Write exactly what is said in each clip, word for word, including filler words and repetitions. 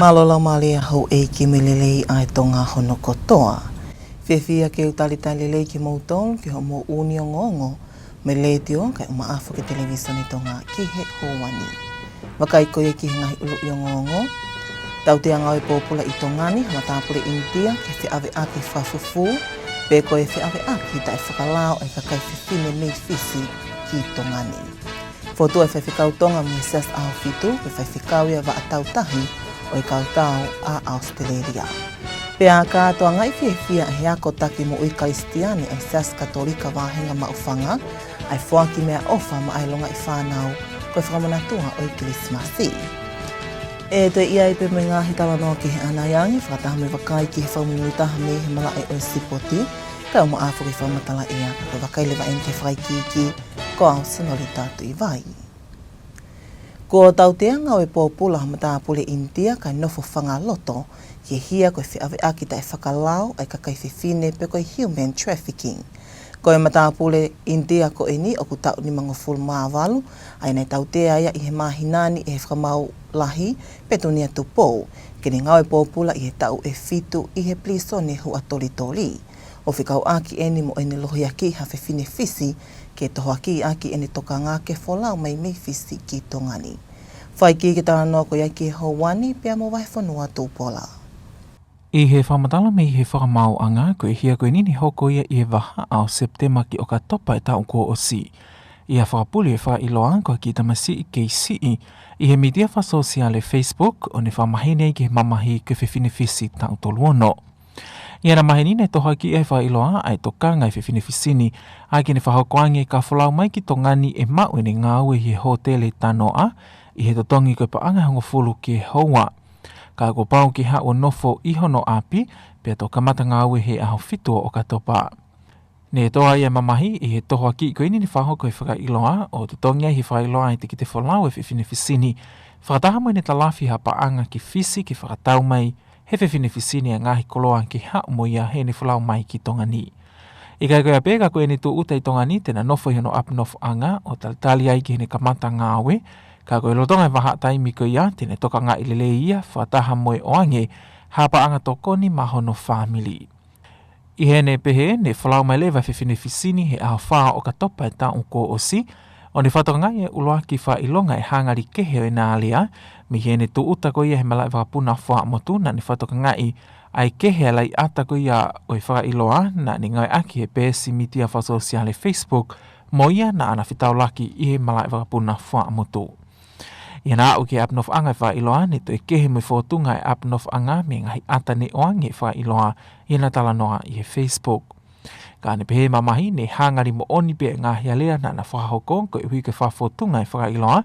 Mālō lau mālie houʻeiki mo e lelei ʻa e Tonga hono kotoa. Fiefia ke u talitali lelei kimoutolu ki hoʻomou ʻū ongoongo mei he letiō kae ʻumaʻā foki e Televīsone Tonga ki he houa ni. Vakai ko ia ki he ngaahi ʻuluʻi ongoongo. Tautea ngāue pōpula ʻi Tonga ni ha matāpule ʻInitia ke feʻaveʻaki fakafufū pe ko e feʻaveʻaki taʻefakalao ʻa e kakai fefine mei Fisi ki Tonga ni. Fotu e faifekau Tonga mei he Siasi ʻAhofitu, ko e faifekau ia Vaʻa Tautahi ʻo e Kautau ʻa ʻAositelēlia. Pea kātoangaʻi fiefia he ako taki moʻui Kalisitiane ʻa e Siasi Katolika Vāhenga Maʻufanga, ʻa e foaki meʻaʻofa maʻa e longaʻi fānau, ko e fakamanatu ʻo e Kilisimasi. ʻE toe ʻi ai pē mo e ngaahi talanoa kehe ʻanai ange, fakataha mo e vakai ki he fakamuimuitaha mei he malaʻe ʻo e sipoti, kae ʻumaʻā foki e fakamatala ʻea, ka ko e vakai leva eni ki he fakaikiiki, ko au Senolita Tuʻivai. Kuo tautea ngāue pōpula ha matāpule ʻInitia kae nofo fanga loto ki he hia ko e feʻaveʻaki taʻefakalao ʻa e kakai fefine pe ko e human trafficking. Ko e matāpule ʻInitia ko eni ʻoku taʻu nimangofulu mā valu, ʻa ia naʻe tautea ia ʻi he māhina ni ʻe he Fakamaau Lahi, Petunia Tupou, ke ne ngāue pōpula ʻi he taʻu ʻe fitu ʻi he pilīsone Huʻatolitoli. ʻO fekauʻaki eni mo ʻene lohiakiʻi ha fefine Fisi, ke tohoakiʻi ʻaki ʻene tokanga ke folau mai mei Fisi ki Tonga ni. Fakaikiiki ki he talanoa ko ia ki he houa ni pea mo Vahefonua Tupola. ʻI he fakamatala mei he Fakamaauʻanga, ko e hia ko eni ne hoko ia ʻi he vahaʻa ʻo Sepitema ki ʻOkatopa ʻo e taʻu kuo ʻosi. ʻI he fakapuli ʻe he fakaʻiloa ko e kiʻi tamasiʻi kei siʻi ʻi he mītia fakasōsiale Facebook, ʻo ne fakamaheni ai ki he mamahi ko e fefine Fisi taʻu tolu ono. ʻI heʻena maheni ne tohoakiʻi ʻe he fakaʻiloa ʻa e tokanga ʻa e fefine Fisi ni ʻaki ʻene fakahoko ange ka folau mai ki Tonga ni ʻe maʻu ʻene ngāue ʻi he hōtele Tanoa, ʻi he totongi ko e paʻanga ʻe hongofulu ki he houa. Ka kuo pau ke haʻu ʻo nofo ʻi hono ʻapi, pea toki kamata ngāue he ʻaho fitu ʻo ʻOkatopa. Ne toʻo ia ʻe he mamahi ʻi he tohoakiʻi ko eni ne fakahoko ʻe he fakaʻiloa, ʻo totongi ai ʻe he fakaʻiloa ʻa e tikite folau ʻa e fefine Fisi ni, fakataha mo ʻene talafi ha paʻanga ki Fisi ke fakatau mai ʻe he fefine Fisi ni ʻa e ngaahi koloa ke haʻu mo ia heʻene folau mai ki Tonga ni. ʻIkai ko ia pē, ka ko ʻene tūʻuta ʻi Tonga ni te na nofo ʻi hono ʻapi nofoʻanga ʻo talitali ai ki heʻene kamata ngāue, ka ko e lolotonga e vahaʻa taimi ko ia te ne tokangaʻi lelei ia fakataha mo e ʻoange ha paʻanga tokoni maʻa hono fāmili. ʻI heʻene pehē, ne folau mai leva ʻa e fefine Fisi ni he ʻaho fā ʻo ʻOkatopa ʻo e taʻu kuo ʻosi, ʻo ne fakatokangaʻi ʻe he ʻuluaki fakaʻilonga ʻa e hā ngali kehe ʻo ʻena alea, mei heʻene tūʻuta ko ia he malaʻe vakapuna Fuaʻamotu, naʻa ne fakatokangaʻi ʻa e kehe ʻa e laʻiʻata ko ia ʻo e fakaʻiloa naʻa ne ngāueʻaki he peesi mītia fakasōsiale Facebook, mo ia naʻa na fetaulaki ʻi he malaʻe vakapuna Fuaʻamotu. ʻI heʻena aʻu ki he ʻapi nofoʻanga ʻo e fakaʻiloa, ne toe kehe mo e fōtunga ʻo e ʻapi nofoʻanga mei he ngaahi ʻata ne ʻoange ʻe he fakaʻiloa ʻi heʻena talanoa ʻi he Facebook. Ka ne pehē ʻe he mamahi, ne hā ngali moʻoni pē ʻa e ngaahi alea naʻa na fakahoko, koeʻuhi ko e fakafōtunga ʻa e fakaʻiloa,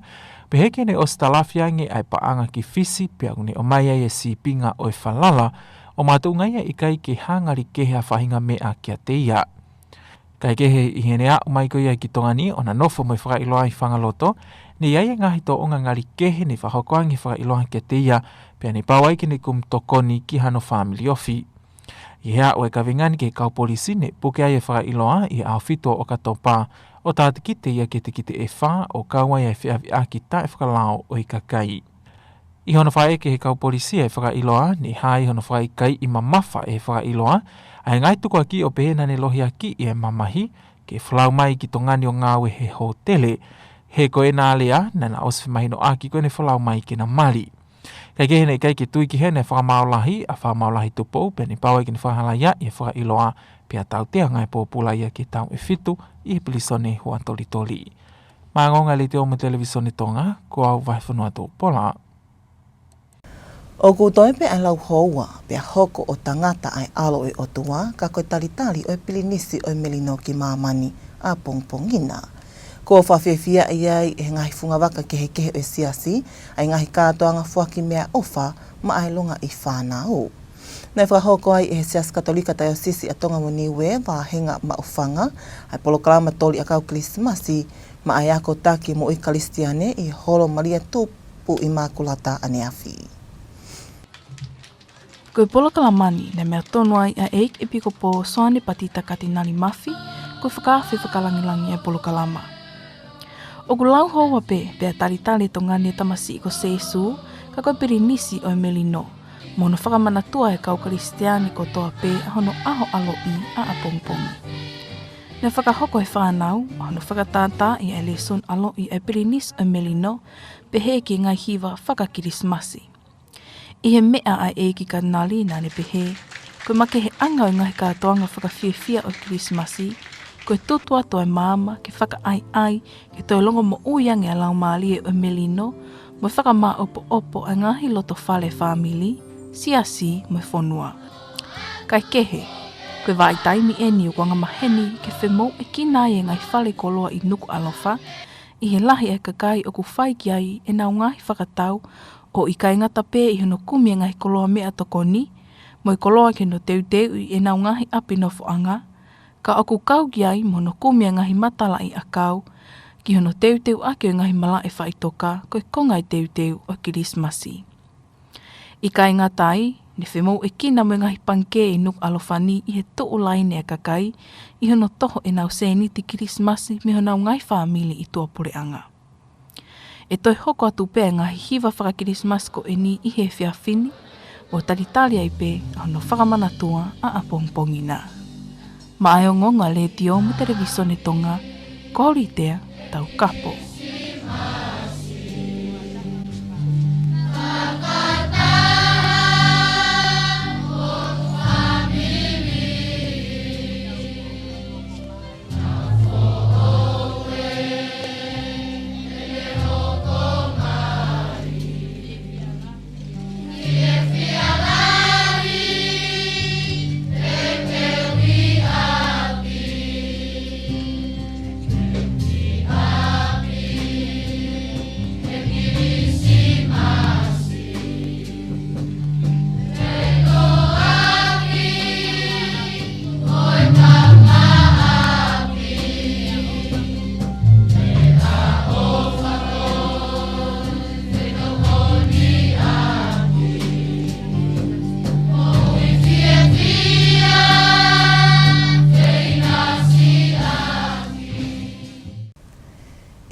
pehē ki heʻene ʻosi talafi ange ʻa e paʻanga ki Fisi, pea ʻoku ne ʻomai ai ʻa e sīpinga ʻo e falala, ʻo makatuʻunga ia ʻikai ke hā ngali kehe ha faʻahinga meʻa kiate ia. Kae kehe, ʻi heʻene aʻu mai ko ia ki Tonga ni ʻo na nofo mo e fakaʻiloa ʻi fanga loto, ne ʻi ai e ngaahi tōʻonga ngali kehe ne fakahoko ange ʻe he fakaʻiloa kiate ia, pea ne pau ai ke ne kumi tokoni ki hano fāmili ofi. ʻI he aʻu ʻa e kaveinga ni ki he kau polisi, ne puke ai ʻa e fakaʻiloa ʻi he ʻaho fitu ʻo ʻOkatopa, ʻo tātikite ia ki he tikite ʻe fā, ʻo kau ai ʻa e feʻaveʻaki taʻefakalao ʻo e kakai. ʻI hono fakaʻeke ʻe he kau polisi ʻa e fakaʻiloa, ne hā ʻi hono fakaʻikaiʻi mamafa ʻe he fakaʻiloa ʻa e ngaahi tukuakiʻi ʻo pehē naʻa ne lohiakiʻi ʻa e mamahi ke folau mai ki Tonga ni ʻo ngāue he hōtele, he ko ʻena alea naʻa na ʻosi femahinoʻaki ko ʻene folau mai ke na mali. Kae kehe, naʻe ʻikai ke tui ki heni ʻa e Fakamaau Lahi, ʻa Fakamaau Lahi Tupou, pea ne pau ai ke ne fakahalaiaʻi ʻa e fakaʻiloa, pea tautea ngāue pōpula ia ki he taʻu ʻe fitu ʻi he pilīsone Huʻatolitoli. Māʻolunga, Letiō mo e Televīsone Tonga, ko au Vahefonua Tupola. ʻOku toe pē ʻa e lau houa, pea hoko ʻo tangata ʻa e ʻAlo ʻo e ʻOtua, ka ko e talitali ʻo e Pilinisi ʻo e Melino ki māmani ʻapongipongi na. Kuo fakafiefia ai ʻe he ngaahi fungavaka kehekehe ʻo e Siasi ʻa e ngaahi kātoanga foaki meʻaʻofa maʻa e longaʻi fānau. Naʻe fakahoko ai ʻe he Siasi Katolika Taiosisi ʻa Tonga mo Niue, Vāhenga Maʻufanga, ʻa e polokalama toli ʻakau Kilisimasi, maʻa e ako taki moʻui Kalisitiane ʻi he Holo Malia Tupu ʻImakulata ʻaneafi. Ko e polokalama ni naʻe meʻa tonu ai ʻa e ʻEiki ʻEpikopō Soane Patita Katinali Mafi, ko e fakaafe fakalāngilangi ʻa e polokalama. ʻOku lau houa pē, pea talitali ʻe Tonga ni ʻa e tamasiʻi ko Sēsū, ka ko e Pilinisi ʻo e Melino, mo hono fakamanatua ʻe he kau Kalisitiane kotoa pē ʻa hono ʻaho ʻaloʻi ʻapongipongi. Naʻe fakahoko ʻe he fānau ʻa hono fakatātaaʻi ʻa e lēsoni ʻaloʻi ʻa e Pilinisi ʻo e Melino, pehē ki he ngaahi hiva faka-Kilisimasi. ʻI he meʻa ʻa e ʻEiki Katinali naʻa ne pehē, ko e makeheʻanga ʻo e ngaahi kātoanga fakafiefia ʻo e Kilisimasi, ko e tutu atu ʻa e maama ke fakaʻaiʻai ke toe longomoʻui ange ʻa e laumālie ʻo e melino, mo e fakamāʻopoʻopo ʻa e ngaahi loto fale fāmili, siasi mo e fonua. Kae kehe, ko e vahaʻa taimi ʻeni ʻoku angamaheni ke femouʻekina ai e ngaahi fale koloa ʻi Nukuʻalofa, ʻi he lahi ʻa e kakai ʻoku fai ki ai ʻenau ngaahi fakatau, ʻo ʻikai ngata pē ʻi hono kumi e ngaahi koloa meʻatokoni, mo e koloa ki hono teuteuʻi ʻenau ngaahi ʻapi nofoʻanga, ka ʻoku kau ki ai mo hono kumi e ngaahi matalaʻiʻakau, ki hono teuteuʻaki ʻo e ngaahi malaʻe faʻitoka, ko e konga e teuteu ʻo e Kilisimasi. ʻIkai ngata ai, ne femouʻekina mo e ngaahi pangikē ʻi Nukuʻalofa ni ʻi he tuʻu laine ʻa e kakai, ʻi hono toho ʻenau sēniti Kilisimasi mei honau ngaahi fāmili ʻi tuʻapuleʻanga. ʻE toe hoko atu pē ʻa e ngaahi hiva faka-Kilisimasi ko ʻeni ʻi he efiafi ni, ʻo talitali ai pē ʻa hono fakamanatua ʻapongipongi na. Maʻá e ongoongo ʻa e Letiō mo e Televīsone Tonga, ko Litea Taukapo.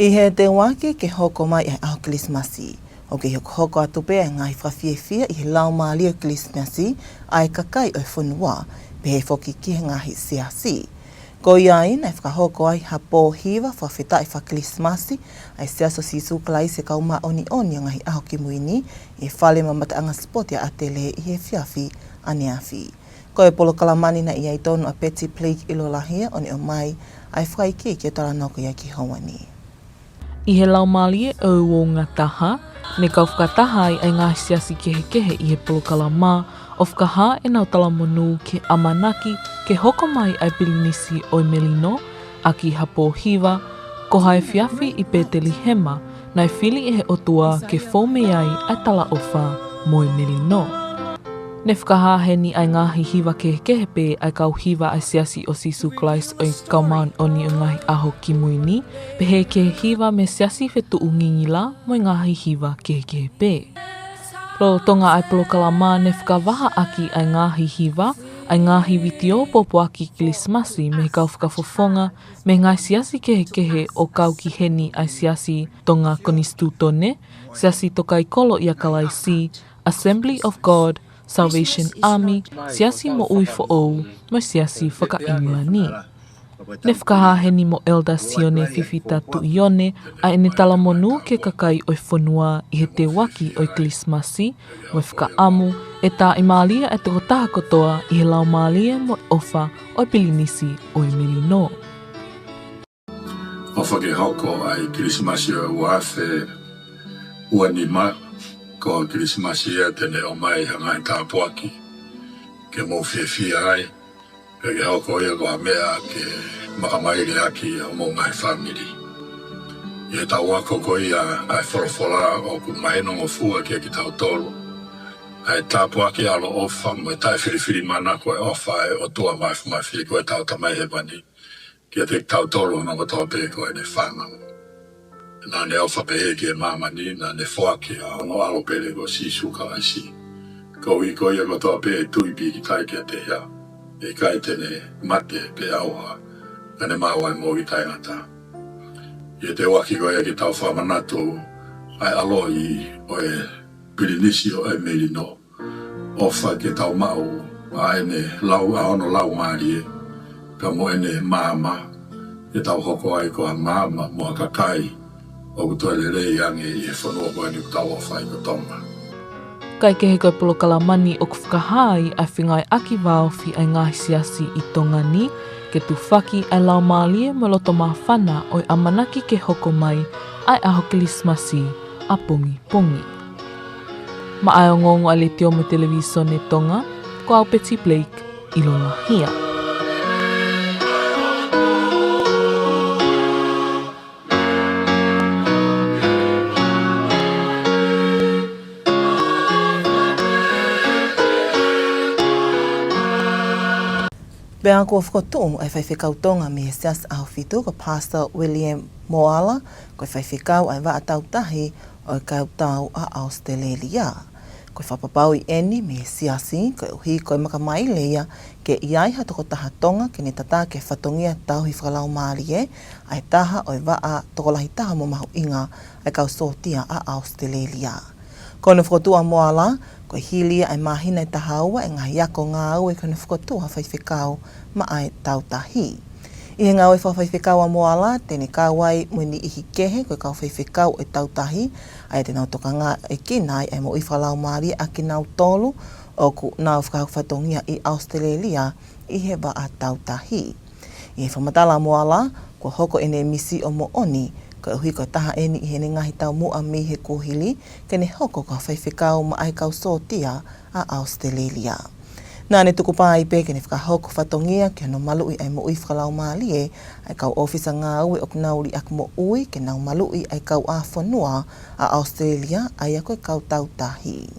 ʻI he teuaki ke hoko mai ʻa e ʻaho Kilisimasi, ʻoku kei hokohoko atu pē ʻa e ngaahi fakafiefia ʻi he laumālie ʻo e Kilisimasi ʻa e kakai ʻo e fonua, pehē foki ki he ngaahi siasi. Ko ia ai, naʻe fakahoko ai ha pō hiva fakafetaʻi faka-Kilisimasi ʻa e Siasi ʻo Sīsū Kalaisi ʻo e Kau Māʻoniʻoni ʻi he Ngaahi ʻAho Kimui Ni, ʻi he fale mamataʻanga sipoti ʻa ʻAtele ʻi he efiafi ʻaneafi. Ko e polokalama ni naʻe ʻi ai tonu ʻa Betty Blake ʻIlolahia ʻo ne ʻomai ʻa e fakaikiiki ʻo e talanoa ko ia ki he houa ni. ʻI he laumālie ʻo e uouangataha, ne kau fakataha ai ʻa e ngaahi siasi kehekehe ʻi he polokalama, ʻo fakahā ʻenau talamonū ki he ʻamanaki ke hoko mai ʻa e Pilinisi ʻo e Melino, ʻaki ha pō hiva, ko ha efiafi ʻi Pētelihema, naʻe fili ʻe he ʻOtua ke fou mei ai ʻa e talaʻofa mo e melino. Ne fakahā heni ʻa e ngaahi hiva kehekehe pē ʻa e kau hiva ʻa e Siasi ʻo Sīsū Kalaisi ʻo e Kau Māʻoniʻoni ʻi he Ngaahi ʻAho Kimui Ni, pehē ki he hiva mei he siasi fetuʻu ngingila mo e ngaahi hiva kehekehe pē. Lolotonga ʻa e polokalama ne fakavahaʻaki ʻa e ngaahi hiva, ʻa e ngaahi vitiō pōpoaki Kilisimasi mei he kau fakafofonga, mei he ngaahi siasi kehekehe ʻo kau ki heni ʻa e Siasi Tonga Konisitūtone, Siasi Tokaikolo ʻia Kalaisi, Assembly of God, Salvation Army, Siasi Moʻui Foʻou, mo e Siasi Faka-ʻIngilani. Ne fakahā heni mo Elder Sione Fifita Tuʻione ʻa ʻene talamonū ki he kakai ʻo e fonua ʻi he teuaki ʻo e Kilisimasi, mo e fakaʻamu ʻe tāʻimālie ʻa e tokotaha kotoa ʻi he laumālie mo e ʻofa ʻo e Pilinisi ʻo e Melino. ʻOfa ke hoko ʻa e Kilisimasi ʻo e ua afe ua nima ko e Kilisimasi ia te ne ʻomai ha ngaahi tāpuaki ke mou fiefia ai, pea ke hoko ia ko ha meʻa ke makamaile ʻaki ʻa homou ngaahi fāmili. ʻI heʻetau ako ko ia ʻa e folofola, ʻoku mahinongofua kiate kitautolu ʻa e tāpuaki, ʻaloʻofa mo e taʻefilifilimānako ʻo e ʻofa ʻa e ʻOtua Māfimafi, ko ʻetau Tamai Hēvani, kiate kitautolu hono kotoa pē ko ʻene fānau. Naʻa ne ʻofa pehē ki he māmani, naʻa ne foaki ʻa hono ʻAlo pele ko Sīsū Kalaisi, koeʻuhi ko ia kotoa pē ʻe tui pīkitai kiate ia, ʻe ʻikai te ne mate pe ʻauha, ka ne maʻu ʻa e moʻui taʻengata. ʻI he teuaki ko ia ke tau fakamanatu ʻa e ʻaloʻi ʻo e Pilinisi ʻo e Melino, ʻofa ke tau maʻu ʻa ʻene lau, ʻa hono laumālie, pea mo ʻene maama, ke tau hoko ai ko ha maama mo ha kakai ʻoku toe lelei ange ʻi he fonua ko eni ʻoku tau ʻofa ai ko Tonga. Kaekehe, ko e polokalama ni ʻoku fakahā ai ʻa e fengāueʻaki vāofi ʻa e ngaahi siasi ʻi Tonga ni, ke tufaki ʻa e laumālie mo e loto māfana ʻo e ʻamanaki ke hoko mai ʻa e ʻaho Kilisimasi ʻapongipongi. Maʻá e ongoongo ʻa e Letiō mo e Televīsone Tonga, ko au Betty Blake, ʻiloa hia. Pea kuo fokotuʻu ʻa e faifekau Tonga mei he Siasi ʻAhofitu, ko Pastor William Moala, ko e faifekau ʻa e vaʻa tautahi ʻo e kautau ʻa ʻAositelēlia. Ko e fakapapauʻi eni mei he siasi, koeʻuhi ko e makamaile ia ke ʻi ai ha tokotaha Tonga ke ne tataki e fatongia tauhi fakalaumālie ʻa e taha ʻo e vaʻa tokolahi taha mo mahuʻinga ʻa e kau sōtia ʻa ʻAositelēlia. Ko hono fokotuʻu ʻa Moala, ko e hili ia ʻa e māhina ʻe taha ua ʻa e ngaahi ako ngāue ki hono fokotuʻu ha faifekau maʻá e tautahi. ʻI he ngāue fakafaifekau ʻa Moala, te ne kau ai mo e niʻihi kehe ko e kau faifekau ʻo e tautahi, ʻa ia te nau tokangaekina ai ʻa e moʻui fakalaumālie ʻa kinautolu ʻoku nau fakahoko fatongia ʻi ʻAositelēlia ʻi he vaʻa tautahi. ʻI he fakamatala ʻa Moala, kuo hoko ʻene misi ʻo moʻoni, koeʻuhi ko e taha eni ʻi heʻene ngaahi taumuʻa mei he kuohili, ke ne hoko ko ha faifekau maʻá e kau sōtia ʻa ʻAositelēlia. Naʻá ne tukupā ai pē ke ne fakahoko fatongia ki hono maluʻi ʻa e moʻui fakalaumālie ʻa e kau ʻōfisa ngāue ʻoku nau liʻaki moʻui, ke nau maluʻi ʻa e kauʻāfonua ʻa ʻAositelēlia, ʻa ia ko e kau tautahi.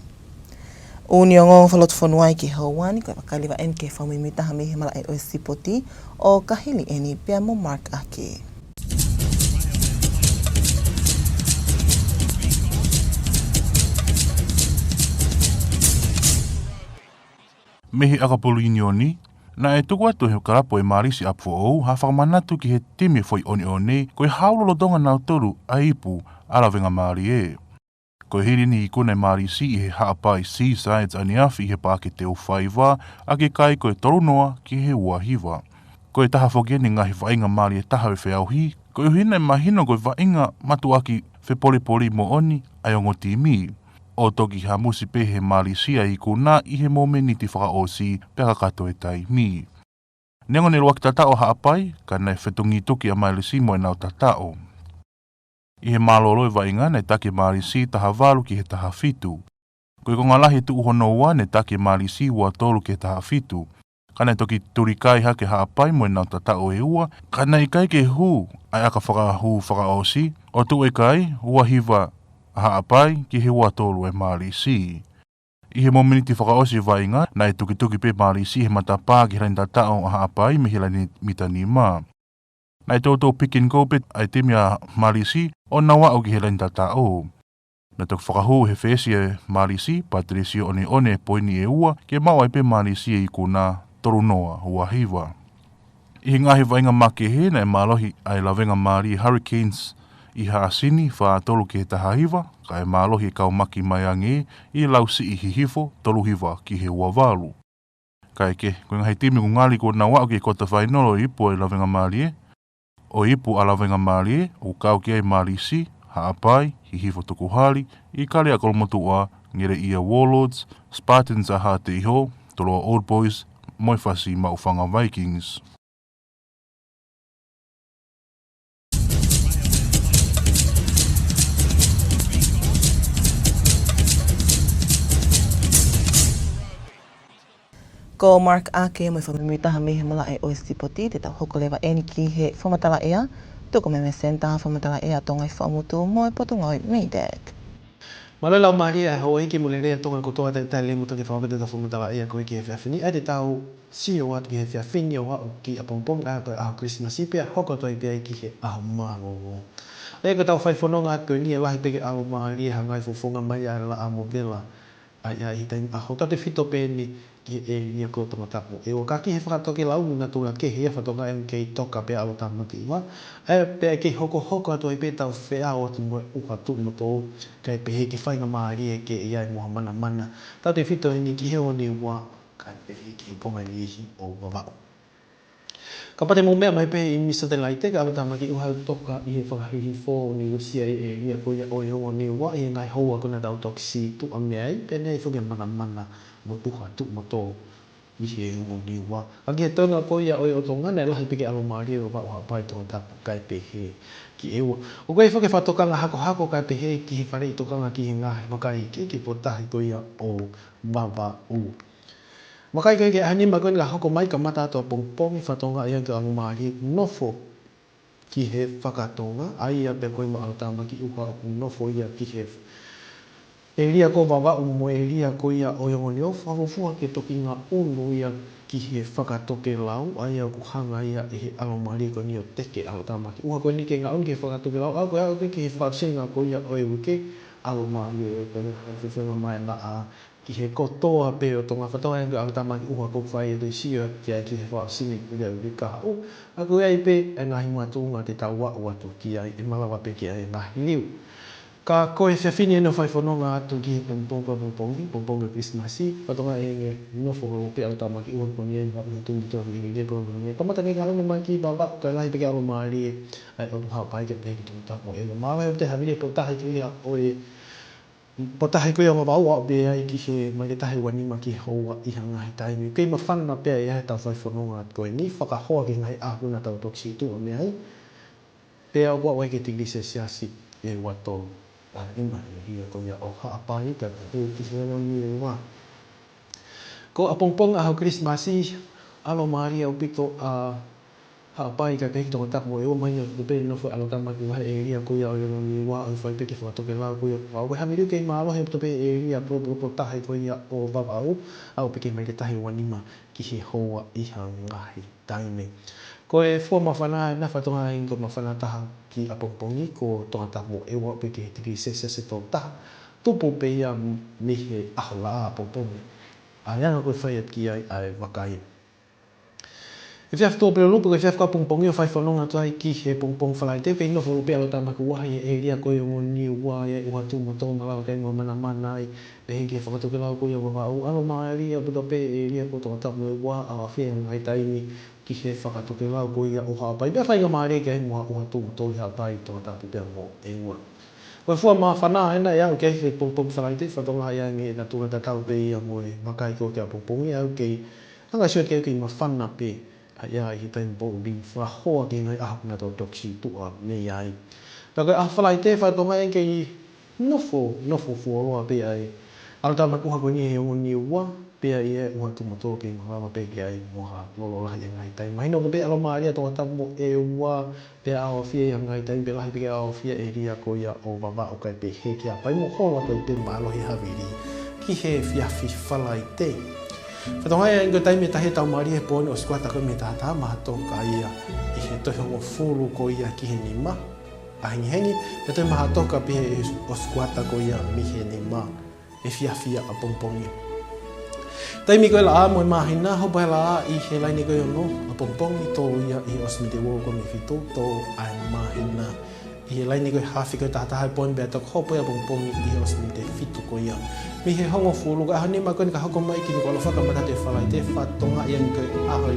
ʻOku ne ongoongo fakalotofonua ki he houa ni, ko e vakai leva eni ki he fakamuimuitaha mei he malaʻe ʻo e sipoti, ʻo Kahili eni pea mo Mark Ake. Mei he ʻakapulu ʻiunioni, naʻe tuku atu ʻe he kalapu ʻa e Malisi ʻApifoʻou ha fakamanatu ki he timi foʻi ʻoneʻone, ko e hau lolotonga nautolu ʻa e ipu ʻa Lavengamālie. Ko e hili eni e ikuna ʻa e Malisi ʻi he Haʻapai Seaside ʻaneafi ʻi he Paʻake Teufaiva, ʻaki e kai ko e tolu noa ki he ua hiva. Ko e taha foki eni e ngaahi vaʻinga mālie taha ʻo e feʻauhi, koeʻuhi naʻe mahino ko e vaʻinga mātuʻaki fepolepole moʻoni ʻa e ongo timi. ʻO toki hamusi pē ʻe he Malisi ʻa e ikuna ʻi he momeniti fakaʻosi pea kakato e taimi. Neongo ne luaki tataʻo ʻa Haʻapai, ka naʻe fetongi tuki ʻa Malisi mo ʻenau tataʻo. ʻI he mālōlō e vaʻinga naʻe taki ʻe Malisi taha valu ki he taha fitu. Ko e konga lahi e tuʻu hono ua naʻe taki ʻe Malisi ua tolu ki he taha fitu. Ka naʻe toki tuli kai hake ʻa Haʻapai mo ʻenau tataʻo ʻe ua, ka naʻe ʻikai ke hū ʻa e ʻaka fakahū fakaʻosi, ʻo tuʻu e kai ua hiva ʻa Haʻapai ki he ua tolu ʻa e Malisi. ʻI he momeniti fakaʻosi e vaʻinga, naʻe tukituki pē ʻe Malisi he matapā ki he laini tataʻo ʻa Haʻapai mei he laini mita nima. Naʻe toutou pick and go pē ʻa e timi ʻa Malisi ʻo nau aʻu ki he laini tataʻo. Naʻe toki fakahū ʻe he fesi ʻa Malisi, Patilesio ʻOneʻone e poini ʻe ua, ke maʻu ai pē ʻe Malisi e ikuna, tolu noa ua hiva. ʻI he ngaahi vaʻinga makehe naʻe mālohi ʻa e Lavengamālie Hurricanes ʻi Haʻasini, fā tolu ki he taha hiva, kae mālohi e kau Maki Maiangi ʻi Lausiʻi Hihifo, tolu hiva ki he ua valu. Kaekehe, ko e ngaahi timi ʻoku ngali kuo nau aʻu ki he quarter final ʻo e ipu ʻa e Lavengamālie, ʻo e ipu ʻa Lavengamālie, ʻoku kau ki ai Malisi, Haʻapai, Hihifo Tukuhali, ʻIkale ʻa Kolomotuʻa, Ngeleʻia Warlords, Spartans ʻa Haʻateiho, Toloa Old Boys, mo e Fasi Maʻufanga Vikings. Ko Mark Ake mo e fakamuimuitaha mei he malaʻe ʻo e sipoti, te tau hoko leva eni ki he fakamatala ʻea, tuku mai mei he Senitā Fakamatala ʻEa Tonga ʻi Fuaʻamotu mo e Potungāue MEIDECC. Mālō e laumālie ʻa e houʻeiki mo e lelei ʻa Tonga kotoa, talitali lelei muʻa ke fakafetaʻi e fakamatala ʻea ko ē ki he efiafi ni, ʻa ia te tau sio atu ki he efiafi ni ʻo aʻu ki ʻapongipongi, ʻa ia ko e ʻaho Kilisimasi pea hoko atu ai pē ia ki he ʻaho mālōlō. ʻA ia ko ʻetau fai fononga atu ko eni ʻe lahi pē ke ʻalomālie ha ngaahi fofonga mai ʻa e laʻā mo e vela ʻa ia ʻi he taimi ʻaho. Tautefito pē eni ki he ʻēlia ko Tongatapu ʻEua, ka ki he fakatokelau, natula kehe ia, fakatokangaʻi ange kei toka pē ʻa ʻAlotamaki ʻUha. ʻA ia pea kei hokohoko atu ai pē ʻetau feʻao atu mo e ʻuha tuʻu mo tō, kae pehē ki he faingamālie ke ʻi ai mo ha manamana. Tautefito eni ki he Ongo Niua, kae pehē ki he konga ʻe niʻihi ʻo Vavaʻu. Kapau te mou meʻa mai pē ʻi Misa Telaite, ka ʻAlotamaki ʻUha ʻoku toka ʻi he fakahihifo ʻo Niu Sila ʻi he ʻēlia ko ia ʻo e Ongo Niua ʻi he ngaahi houa ko ena ʻoku tau toki sītuʻa mei ai, pea ne ʻi ai foki e manamana mo e ʻuha tuʻu mo tō ʻi he Ongo Niua. Ka ki he toenga ko ia ʻo e ʻOtu Ngata, naʻe lahi pē ke ʻalomālie Vavaʻu, Haʻapai, Tongatapu kae pehē ki ʻEua. ʻOku ʻi ai foki e fakatokanga hakohako kae pehē ki he faleʻi tokanga ki he ngaahi vakai kehe ki he potutahi ko ia ʻo Vavaʻu. Vakai ko ē ki he ʻaho nima ko eni ka hoko mai, kamata atu ʻapongipongi, fakatokangaʻi ange ko e ʻalomālie ʻoku nofo ki he fakatonga, ʻa ia pē ko ē mo ʻAlotamaki ʻUha ʻoku nofo ia ki he ʻēlia ko Vavaʻu mo e ʻēlia ko ia ʻo e Ongo Niua, fakafuofua ke toki ngaʻunu ia ki he fakatokelau, ʻa ia ʻoku hanga ia ʻe he ʻalomālie ko eni ʻo teke ʻAlotamaki ʻUha ko eni ke ngaʻunu ki he fakatokelau, ʻa ia ko ē ʻoku aʻu ki he fakaʻosinga ko ia ʻo e uike, ʻalomālie ko eni, fefenga mai naʻa ki he kotoa pē ʻo Tonga, fakatokangaʻi ange ko ʻAlotamaki ʻUha ʻoku fai atu e sio ki ai ki he fakaʻosinga ko ia ʻo e uike kahaʻu. Ka ʻoku ʻi ai pē e ngaahi makatuʻunga te tau aʻu atu ki ai, ʻe malava pē ke ʻi ai e ngaahi liu. Ka ko e efiafi ni eni ʻoku fai fononga atu ki he pongipongi, pongipongi, pongipongi Kilisimasi, fakatokangaʻi ange nofo holo pē ʻAlotamaki ʻUha ko eni ʻi he ʻuha tuʻu mo tō ʻi he ʻēlia ko eni. Kamata ke ngaʻunu mai ki Vavaʻu, kae lahi pē ke ʻalomālie ai ʻOtu Haʻapai kae pehē ki Tongatapu ʻEua. Mahalo ʻe toe havili e potutahi ko ia ʻo e potutahi ko ia ʻo Vavaʻu, ʻo aʻu pē ai ki he maile taha ua nima ki he houa ʻi ha ngaahi taimi. Kei māfana pē ia he tau fai fononga ko eni, fakahoa ki he ngaahi ʻaho ko ena ʻoku tau toki sītuʻa mei ai. Pea ʻoku aʻu ai ki he tikili selesiasi ʻe ua tolu. ʻA ia ʻi he ʻēlia ko ia ʻo Haʻapai kae pehē ki he Ongo Niua. Ko ʻapongipongi ʻaho Kilisimasi, ʻalomālie ʻaupito ʻa Haʻapai kae pehē ki Tongatapu ʻEua, mahino ʻoku pē nofo ʻAlotamaki ʻUha he ʻēlia ko ia ʻo e Ongo Niua, ʻo fai pē ki he fakatokelau ko ia. Ka ʻoku ʻi ai ha liu kei mālohi ʻaupito pē he ʻēlia, po, po, potutahi ko ia ʻo Vavaʻu, aʻu pē ki he maile taha ua nima ki he houa ʻi ha ngaahi taimi. Ko e fua māfana ena, fakatokangaʻi ange ko e māfana taha ki ʻapongipongi ko Tongatapu ʻEua, aʻu pē ki he tikili selesiasi ʻe tolu taha, tupu pē ia mei he ʻaho Laʻā ʻapongipongi. ʻA ia ʻoku fai atu ki ai ʻa e vakai. Efiafi Tuʻapulelulu pe ko e efiafi ko ʻapongipongi ʻoku fai fononga atu ai ki he pongipongi Falaite, kei nofo holo pē ʻAlotamaki ʻUha he ʻēlia ko ia ʻo e Ongo Niua, ʻi ai e ʻuha tuʻu mo tō, malava ke ʻi ai mo ha manamana ai, pehē ki he fakatokelau ko ia ʻo Vavaʻu. ʻAlomālie ʻaupito pē ʻēlia ko Tongatapu ʻEua, ʻo aʻu ʻo fie ngaahi taimi ki he fakatokelau ko ia ʻo Haʻapai. Pea faingamālie ke ʻi ai mo ha ʻuha tuʻu mo tō ʻi Haʻapai, Tongatapu pea mo ʻEua. Ko e fua māfana ena ʻe aʻu ki ai he pongipongi Falaite, fakatokangaʻi ange ʻoku natula tatau pē ia mo e vakai ko ē ki ʻapongipongi, ʻa ia ʻoku kei hanga ʻo sio ki ai ʻoku kei māfana pē ʻa ia ʻi he taimi pōʻuli, fakahoa ki he ngaahi ʻaho ko ena ʻoku tau toki sītuʻa mei ai. Pea ko e ʻaho Falaite, fakatokangaʻi ange kei nofo, nofo fuoloa pē ʻa e ʻAlotamaki ʻUha ko eni he Ongo Niua, pea ʻi ai e ʻuha tuʻu mo tō, kei malava pē ke ʻi ai mo ha lolo lahi ʻi ha ngaahi taimi. Mahino ko e pē ʻalomālie ʻa Tongatapu ʻEua, pea ʻaofia ʻi ha ngaahi taimi, pea lahi pē ke ʻaofia e ʻēlia ko ia ʻo Vavaʻu kae pehē ki Haʻapai, mo holo atu ai pē mahalo ʻi he havili ki he efiafi Falaite. Fakatokangaʻi ange ko e taimi ʻe taha ʻetau mālie he pō ni ʻosi kuata ko ē mei he taha taha, mahatoka ia ʻi he tohi hongofulu ko ia ki he nima ʻahengihengi, pea toe mahatoka pē he ʻosi kuata ko ia mei he nima efiafi ʻapongipongi. Taimi ko e laʻā mo e māhina, hopo e laʻā ʻi he laine ko e ono ʻapongipongi, tō ia ʻi he ʻosi miniti ua ua ko ē mei he fitu, tō ʻa e māhina ʻi he laine ko e hafi ko e taha taha he pō ni, pea toki hopo ia ʻapongipongi ʻi he ʻosi miniti fitu ko ia mei he hongofulu. Ka ʻaho nima ko eni ka hoko mai ki Nukuʻalofa, kamata atu e Falaite, fakatokangaʻi ange ko e ʻaho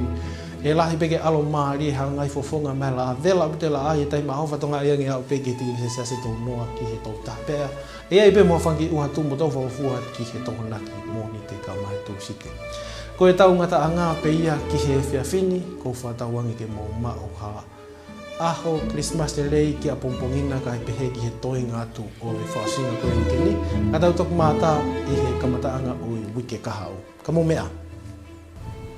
ʻe lahi pē ke ʻalomālie ha ngaahi fofonga mei he laʻā, vela ʻaupito e laʻā ʻi he taimi ʻaho, fakatokangaʻi ange aʻu pē ki he tikili selesiasi ʻe tolu noa ki he tolu taha pea ʻe ʻi ai pē mo ha fanga kiʻi ʻuha tuʻu mo tō, fakafuofua ki he Tokonaki, Mōnite kae ʻumaʻā e Tūsite. Ko ʻetau ngataʻanga pē ia ki he efiafi ni, ʻoku ou fakatauange ke mou maʻu ha ʻaho Kilisimasi lelei ki ʻapongipongi na kae pehē ki he toenga atu ʻo e fakaʻosinga ko ē ʻo e uike ni, ka tau toki mātā ʻi he kamataʻanga ʻo e uike kahaʻu. Ka mou meʻa.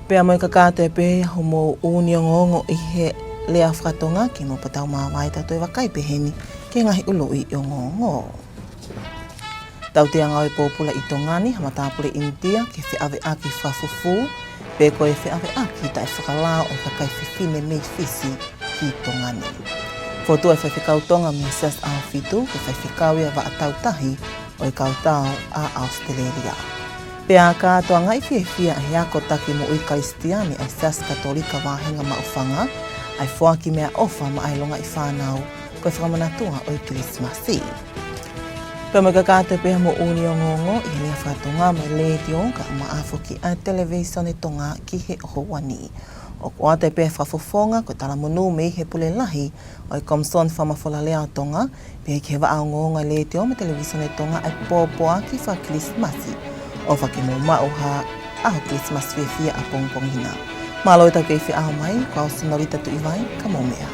Pea mo e kakato pē ia hoʻomou ʻū ongoongo ʻi he lea faka-Tonga, ke mou pata ʻo māvae ʻetau toe vakai pehē ni ki he ngaahi ʻuluʻi ongoongo. Tautea ngāue pōpula ʻi Tonga ni ha matāpule ʻInitia ke feʻaveʻaki fakafufū, pe ko e feʻaveʻaki taʻefakalao ʻo e kakai fefine mei Fisi ki Tonga ni. Fokotuʻu e faifekau Tonga mei he Siasi ʻAhofitu, ko e faifekau ia Vaʻa Tautahi ʻo e Kau Tau ʻa ʻAositelēlia. Pea kātoangaʻi fiefia ʻe he ako taki moʻui Kalisitiane ʻa e Siasi Katolika Vāhenga Maʻufanga ʻa e foaki meʻaʻofa maʻa e longaʻi fānau ko e fakamanatu ʻo e Kilisimasi. Pea mo e kakato pē ʻa e moʻoni ongoongo ʻi he lea faka-Tonga mei he Letiō kae ʻumaʻā foki ʻa e Televīsone Tonga ki he ʻaho ni. ʻOku ʻoatu pē ʻa e fakafofonga ko e talamonū mei he Pule Lahi ʻo e Komisoni Fakamafolalea ʻo Tonga, pea ki he vaʻa ongoongo ʻa e Letiō mo e Televīsone Tonga ʻa e pōpoaki faka-Kilisimasi ʻo fakamaʻu ha ʻaho Kilisimasi fiefia ʻapongipongi na. Mālō e tau kei feʻao mai, ko au Sinolita Tuʻivai, ka mou meʻa.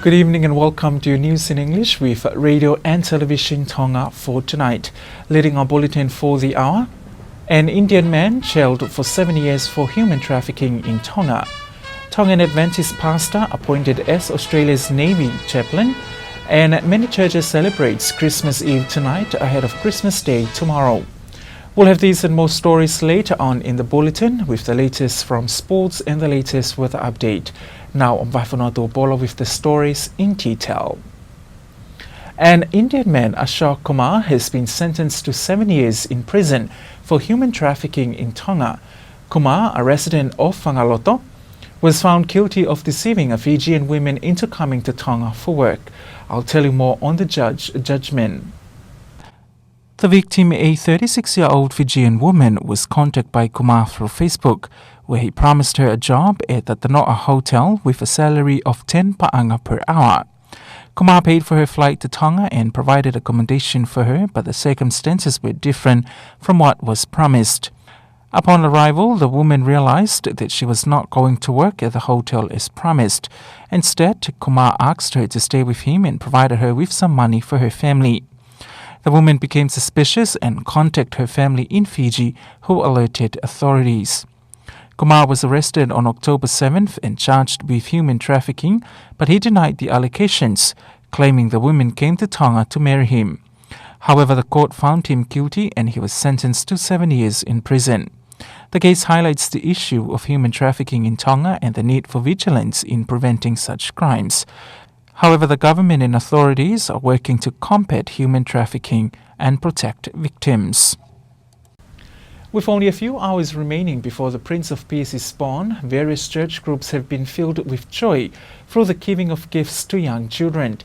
Good evening and welcome to your news in English with Radio and Television Tonga for tonight. Leading our bulletin for the hour, an Indian man jailed for seven years for human trafficking in Tonga. Tongan Adventist pastor appointed as Australia's Navy chaplain, and many churches celebrates Christmas Eve tonight ahead of Christmas Day tomorrow. We'll have these and more stories later on in the bulletin with the latest from sports and the latest weather update. Now, ʻoku mou fanongo atu pē ʻo pole with the stories in detail. An Indian man, Ashok Kumar, has been sentenced to seven years in prison for human trafficking in Tonga. Kumar, a resident of Fangaloto, was found guilty of deceiving a Fijian woman into coming to Tonga for work. I'll tell you more on the judge judgment. The victim, a thirty-six-year-old Fijian woman, was contacted by Kumar through Facebook, where he promised her a job at the Tanoa Hotel with a salary of ten paʻanga per hour. Kumar paid for her flight to Tonga and provided accommodation for her, but the circumstances were different from what was promised. Upon arrival, the woman realized that she was not going to work at the hotel as promised. Instead, Kumar asked her to stay with him and provided her with some money for her family. The woman became suspicious and contacted her family in Fiji, who alerted authorities. Kumar was arrested on October seventh and charged with human trafficking, but he denied the allegations, claiming the woman came to Tonga to marry him. However, the court found him guilty and he was sentenced to seven years in prison. The case highlights the issue of human trafficking in Tonga and the need for vigilance in preventing such crimes. However, the government and authorities are working to combat human trafficking and protect victims. With only a few hours remaining before the Prince of Peace is born, various church groups have been filled with joy through the giving of gifts to young children.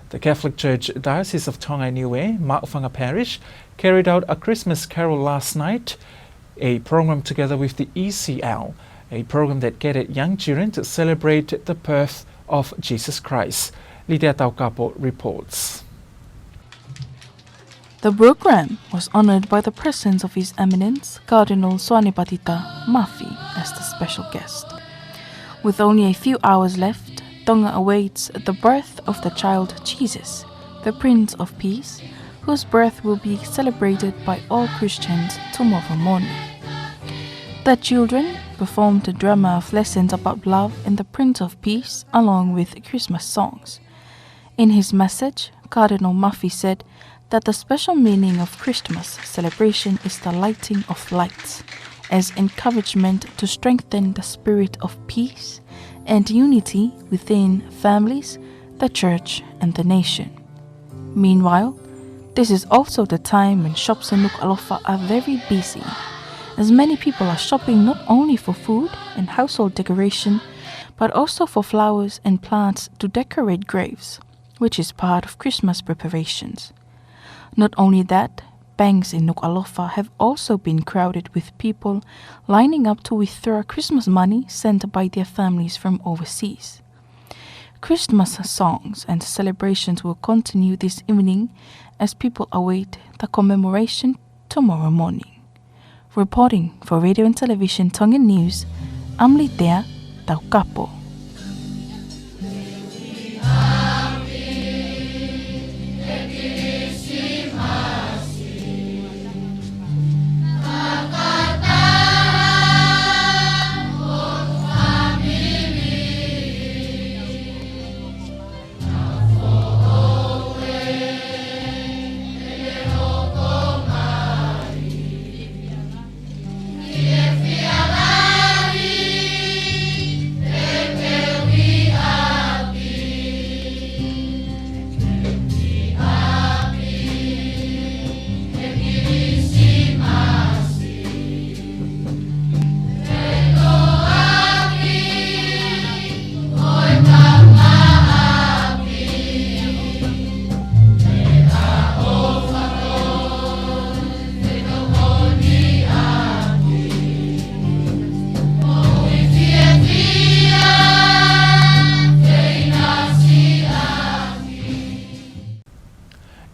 The Catholic Church Diocese of Tonga and Niue, Maʻufanga Parish, carried out a Christmas carol last night, a program together with the E C L, a program that gathered young children to celebrate the birth of Jesus Christ. Lidia Taukapo reports. The program was honored by the presence of His Eminence Cardinal Soane Patita Mafi as the special guest. With only a few hours left, Tonga awaits the birth of the child Jesus, the Prince of Peace, whose birth will be celebrated by all Christians tomorrow morning. The children performed a drama of lessons about love and the Prince of Peace, along with Christmas songs. In his message, Cardinal Mafi said that the special meaning of Christmas celebration is the lighting of lights, as encouragement to strengthen the spirit of peace and unity within families, the church, and the nation. Meanwhile, this is also the time when shops in Nukuʻalofa are very busy, as many people are shopping not only for food and household decoration, but also for flowers and plants to decorate graves, which is part of Christmas preparations. Not only that, banks in Nukuʻalofa have also been crowded with people lining up to withdraw Christmas money sent by their families from overseas. Christmas songs and celebrations will continue this evening as people await the commemoration tomorrow morning. Reporting for Radio and Television Tongan News, I'm Lidia Taukapo.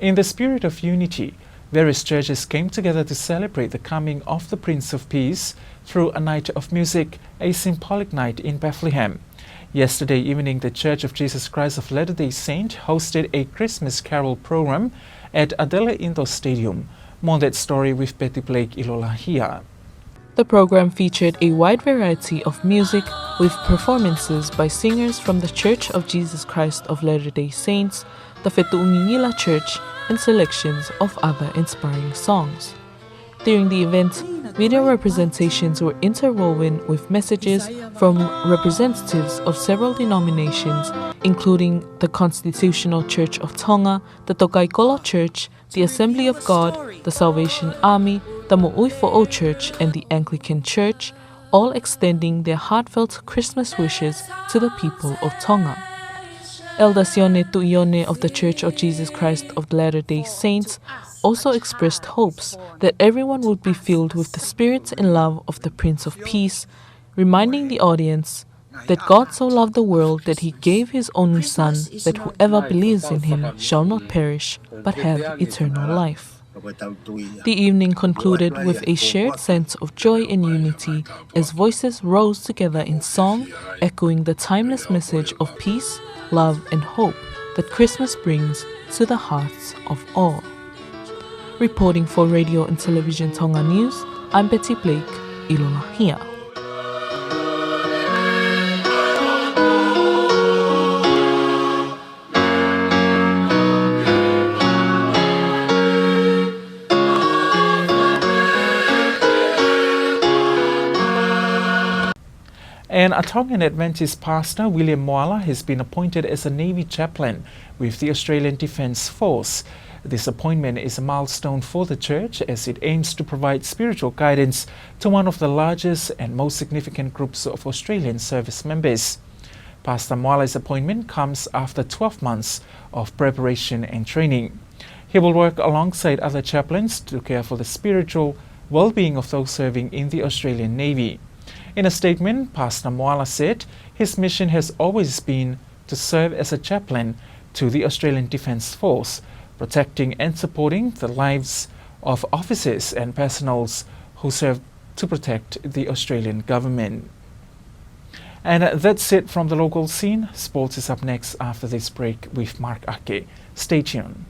In the spirit of unity, various churches came together to celebrate the coming of the Prince of Peace through a night of music, a symbolic night in Bethlehem. Yesterday evening, the Church of Jesus Christ of Latter-day Saint hosted a Christmas carol program at Adelaide Indoor Stadium. More on that story with Betty Blake ʻIlolahia. The program featured a wide variety of music, with performances by singers from the Church of Jesus Christ of Latter-day Saints, the Fetuʻungingila Church, and selections of other inspiring songs. During the event, video representations were interwoven with messages from representatives of several denominations, including the Constitutional Church of Tonga, the Tokaikolo Church, the Assembly of God, the Salvation Army, the Moʻui Foʻou Church, and the Anglican Church, all extending their heartfelt Christmas wishes to the people of Tonga. Elder Sione Tuʻione of the Church of Jesus Christ of the Latter-day Saints also expressed hopes that everyone would be filled with the spirit and love of the Prince of Peace, reminding the audience that God so loved the world that he gave his only Son, that whoever believes in him shall not perish, but have eternal life. The evening concluded with a shared sense of joy and unity as voices rose together in song, echoing the timeless message of peace, love, and hope that Christmas brings to the hearts of all. Reporting for Radio and Television Tonga News, I'm Betty Blake ʻIlolahia. An Tongan Adventist pastor, William Moala, has been appointed as a Navy chaplain with the Australian Defence Force. This appointment is a milestone for the church as it aims to provide spiritual guidance to one of the largest and most significant groups of Australian service members. Pastor Moala's appointment comes after twelve months of preparation and training. He will work alongside other chaplains to care for the spiritual well-being of those serving in the Australian Navy. In a statement, Pastor Moala said his mission has always been to serve as a chaplain to the Australian Defence Force, protecting and supporting the lives of officers and personnel who serve to protect the Australian government. And that's it from the local scene. Sports is up next after this break with Mark Ake. Stay tuned.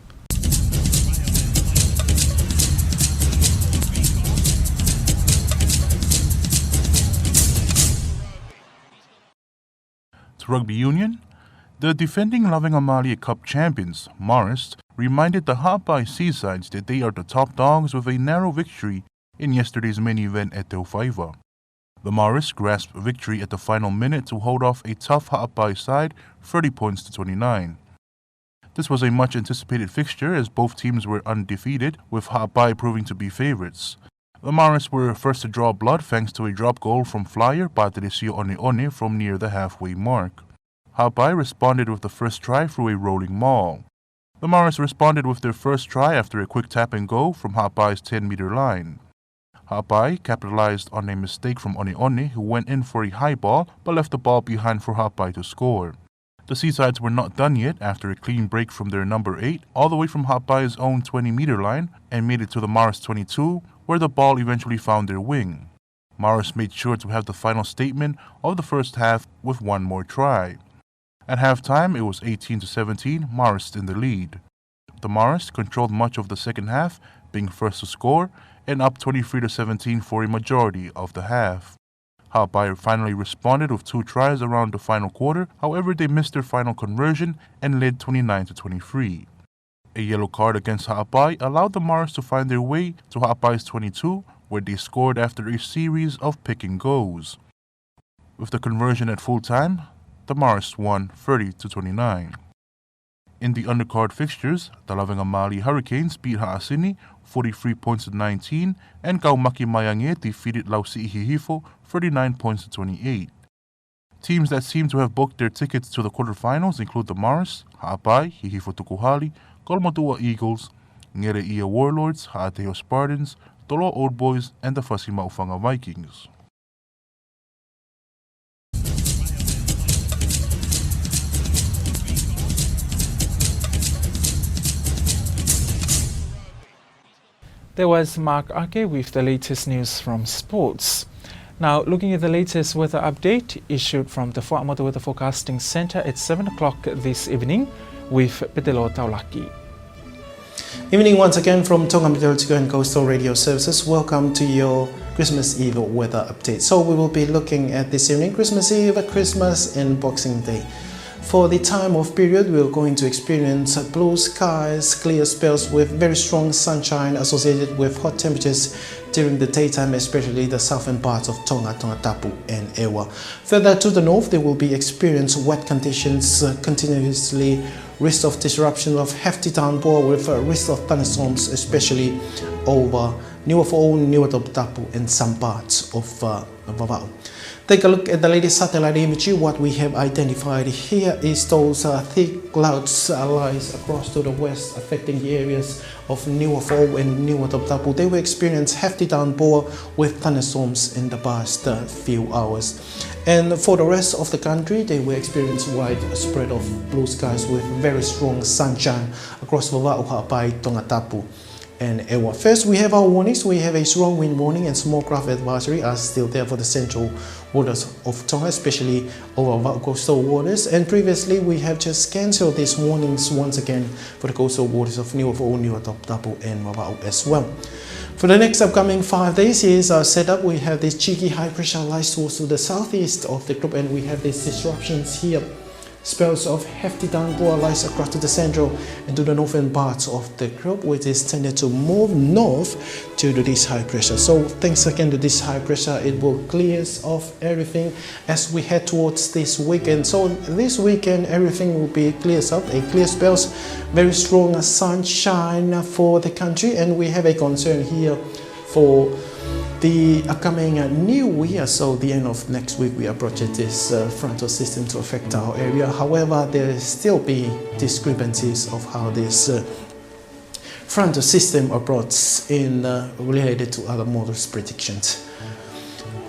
To rugby union, the defending Lavengamālie Cup champions, Marist, reminded the Haʻapai Seasides that they are the top dogs with a narrow victory in yesterday's main event at Teufaiva. The Marist grasped victory at the final minute to hold off a tough Haʻapai side, thirty points to twenty-nine. This was a much anticipated fixture as both teams were undefeated, with Haʻapai proving to be favorites. The Marist were first to draw blood thanks to a drop goal from flyer Patricio Oneone from near the halfway mark. Haʻapai responded with the first try through a rolling maul. The Marist responded with their first try after a quick tap and go from Haʻapai's ten-meter line. Haʻapai capitalized on a mistake from Oneone, who went in for a high ball but left the ball behind for Haʻapai to score. The Seasides were not done yet after a clean break from their number eight, all the way from Haʻapai's own twenty-meter line, and made it to the Marist twenty-two, where the ball eventually found their wing. Marist made sure to have the final statement of the first half with one more try. At halftime, it was eighteen to seventeen, Marist in the lead. The Marist controlled much of the second half, being first to score and up twenty-three to seventeen for a majority of the half. Haʻapai finally responded with two tries around the final quarter. However, they missed their final conversion and led twenty-nine to twenty-three. A yellow card against Haʻapai allowed the Marist to find their way to Haʻapai's twenty-two, where they scored after a series of pick and goes. With the conversion at full time, the Marist won thirty to twenty-nine. In the undercard fixtures, the Lavengamālie Hurricanes beat Haʻasini forty-three points to nineteen, and Kaumaki Maiange defeated Lausiʻi Hihifo thirty-nine points to twenty-eight. Teams that seem to have booked their tickets to the quarterfinals include the Marist, Haʻapai, Hihifo Tukuhali, Kolomotuʻa Eagles, Ngere ʻIa Warlords, Haʻateiho Spartans, Toloa Old Boys, and the Fasi Maʻufanga Vikings. There was Mark Ake with the latest news from sports. Now, looking at the latest weather update issued from the Fuaʻamotu Weather Forecasting Centre at seven o'clock this evening with Petelo Taulaki. Evening once again from Tonga Meteorological and Coastal Radio Services. Welcome to your Christmas Eve weather update. So we will be looking at this evening, Christmas Eve, Christmas and Boxing Day. For the time of period, we are going to experience blue skies, clear spells with very strong sunshine associated with hot temperatures during the daytime, especially the southern parts of Tonga, Tongatapu and ʻEua. Further to the north, there will be experienced wet conditions, uh, continuously risk of disruption of hefty downpour with, uh, risk of thunderstorms, especially over Niuafoʻou, Niuatoputapu and some parts of, uh, Vavaʻu. Take a look at the latest satellite imagery. What we have identified here is those, uh, thick clouds, uh, lies across to the west, affecting the areas of Niuafoʻou and Niuatoputapu. They will experience hefty downpour with thunderstorms in the past, uh, few hours. And for the rest of the country, they will experience widespread of blue skies with very strong sunshine across Vavaʻu, Haʻapai, Tongatapu and ʻEua. First, we have our warnings. We have a strong wind warning and small craft advisory are still there for the central waters of Tonga, especially over Vavaʻu coastal waters. And previously, we have just cancelled these warnings once again for the coastal waters of Niuafoʻou, Niuatoputapu and Vavaʻu as well. For the next upcoming five days, here's our setup. We have this cheeky high pressure lies towards to the southeast of the group, and we have these disruptions here. Spells of hefty downpour lies across to the central and to the northern parts of the group, which is tended to move north due to this high pressure. So thanks again to this high pressure, it will clears off everything as we head towards this weekend. So this weekend, everything will be clears up, a clear spells, very strong sunshine for the country, and we have a concern here for the upcoming, uh, new year. So the end of next week, we are projected this, uh, frontal system to affect our area. However, there still be discrepancies of how this, uh, frontal system approaches in, uh, related to other models' predictions.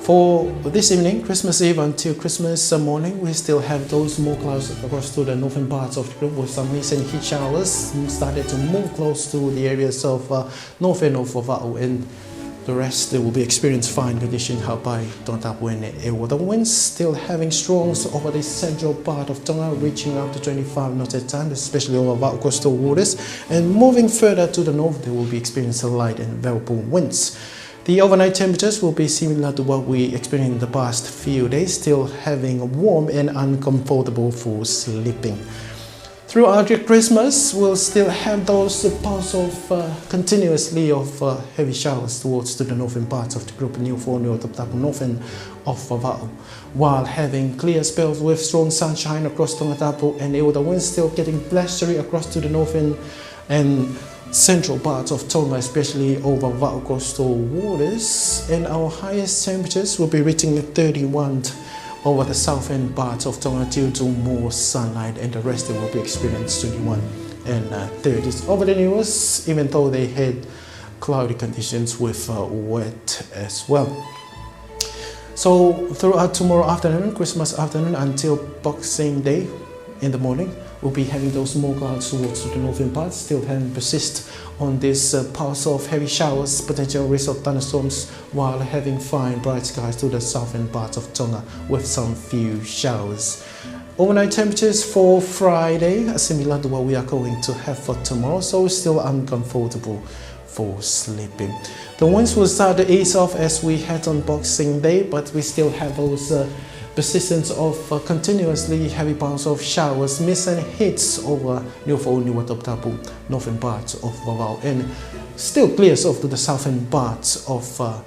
For this evening, Christmas Eve until Christmas, uh, morning, we still have those small clouds across to the northern parts of the group with some recent heat showers started to move close to the areas of, uh, northern of Vavaʻu, and the rest, they will be experienced fine condition Haʻapai, Tongatapu and ʻEua. The winds still having storms over the central part of Tonga, reaching up to twenty-five knots at times, especially over Vavaʻu coastal waters, and moving further to the north, they will be experiencing light and variable winds. The overnight temperatures will be similar to what we experienced in the past few days, still having warm and uncomfortable for sleeping. Throughout your Christmas, we'll still have those pulse of, uh, continuously of, uh, heavy showers towards to the northern parts of the group, Niuafoʻou, Niuatoputapu, northern of Vavaʻu, while having clear spells with strong sunshine across Tongatapu and ʻEua. The winds still getting blustery across to the northern and central parts of Tonga, especially over Vavaʻu coastal waters, and our highest temperatures will be reaching thirty-one over the southern parts of Tonga due to more sunlight, and the rest, they will be experiencing twenty-one and, uh, thirties over the Niuas, even though they had cloudy conditions with, uh, wet as well. So throughout tomorrow afternoon, Christmas afternoon, until Boxing Day in the morning, we'll be having those small clouds towards the northern parts, still having persist on this, uh, pulse of heavy showers, potential risk of thunderstorms, while having fine bright skies to the southern parts of Tonga with some few showers. Overnight temperatures for Friday are similar to what we are going to have for tomorrow, so still uncomfortable for sleeping. The winds will start to ease off as we head on Boxing Day, but we still have those, uh, persistence of, uh, continuously heavy bounce of showers, mist and heats over Niuafoʻou, Niuatoputapu, northern parts of Vavaʻu, and still clears off to the southern parts of, uh,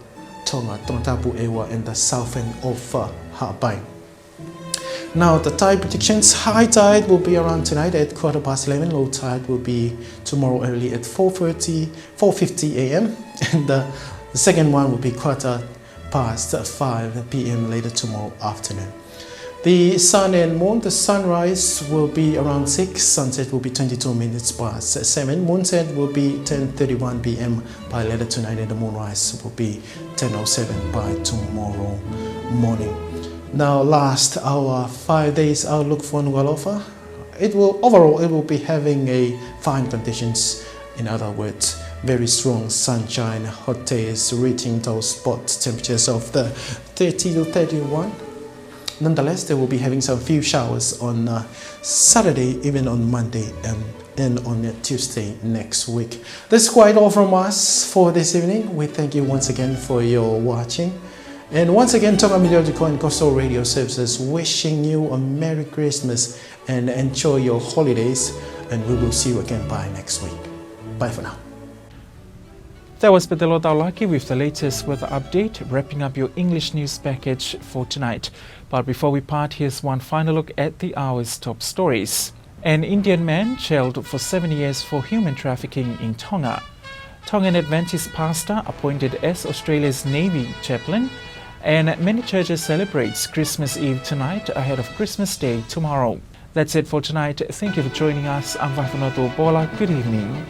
Tonga, Tongatapu, ʻEua, and the southern of, uh, Haʻapai. Now, the tide predictions. High tide will be around tonight at quarter past eleven. Low tide will be tomorrow early at four thirty, four fifty A M. And the second one will be quarter past five P M later tomorrow afternoon. The sun and moon, the sunrise will be around six, sunset will be twenty-two minutes past seven, moonset will be ten thirty-one P M by later tonight, and the moonrise will be ten oh seven by tomorrow morning. Now, last, our five days outlook for Nukuʻalofa. It will, overall, it will be having a fine conditions. In other words, Very strong sunshine, hot days, reaching those spot temperatures of the thirty to thirty-one. Nonetheless, they will be having some few showers on, uh, Saturday, even on Monday, um, and on Tuesday next week. That's quite all from us for this evening. We thank you once again for your watching. And once again, Tonga Meteorological and Coastal Radio Services wishing you a Merry Christmas and enjoy your holidays. And we will see you again by next week. Bye for now. That was Petelo Taulaki with the latest weather update, wrapping up your English news package for tonight. But before we part, here's one final look at the hour's top stories. An Indian man jailed for seven years for human trafficking in Tonga. Tongan Adventist pastor appointed as Australia's Navy chaplain. And many churches celebrates Christmas Eve tonight ahead of Christmas Day tomorrow. That's it for tonight. Thank you for joining us. I'm Vaifanotu Pola. Good evening.